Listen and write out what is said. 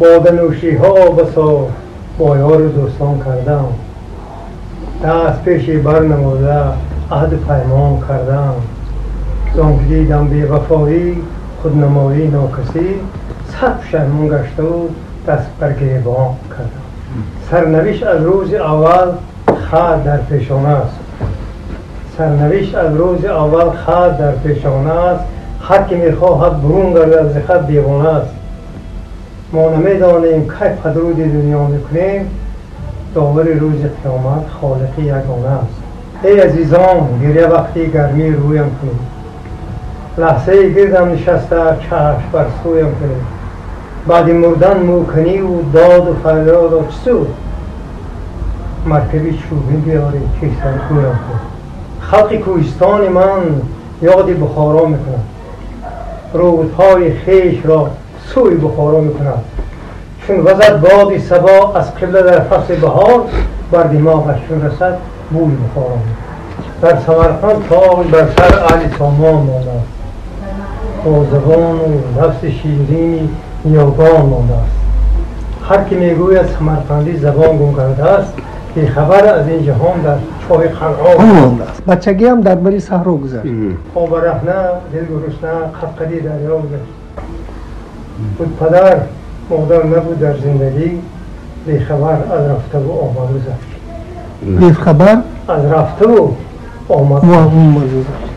Боданӯшиҳо басо бо ёру дӯстон кардам, даст пеши барнамода аҳду паймон кардам. Зон ки дидам бевафоӣ, худнамоӣ, нокасӣ, сад пушаймон гаштаву даст бар гиребон кардам. Сарнавишт аз рӯзи аввал хат дар пешона аст. Сарнавишт аз рӯзи аввал хат дар пешона аст. Ҳар ки мехоҳад бурун гардад зи хат, девона аст. Мо намедонем, кай падруди дунё мекунем, довари рӯзи қиёмат Холиқи ягона аст. Эй азизон, гиря вақти гармӣ рӯям кунед, лаҳзаи гирдам нишаста чашм бар сӯям кунед. Баъди мурдан мӯканиву доду фарёдо чӣ суд? Маркаби чӯбин биёред, тезтар гӯям кунед. Халқи кӯҳистони ман ёди Бухоро мекунад, рӯдҳои хешро сӯи Бухоро мекунад. Чун вазад боди сабо аз қибла дар фасли баҳор, бар димоғаш чун расад, бӯи Бухоро мекунад. Дар Самарқанд тоҷ бар сар аҳли сомон мондааст, бо забону лафзи ширини ниёгон мондааст. Ҳар ки мегӯяд самарқандӣ забон гум кардааст, бехабар аз ин ҷаҳон дар чоҳи қанъон мондааст. Бачагиам дар бари саҳро гузашт. Побарахна, дилгурусна, қадқади дарё гузашт. Буд падар, модар набуд дар зиндагӣ, бехабар аз рафтаву омад гузашт. Бехабар аз рафтаву омад гузашт.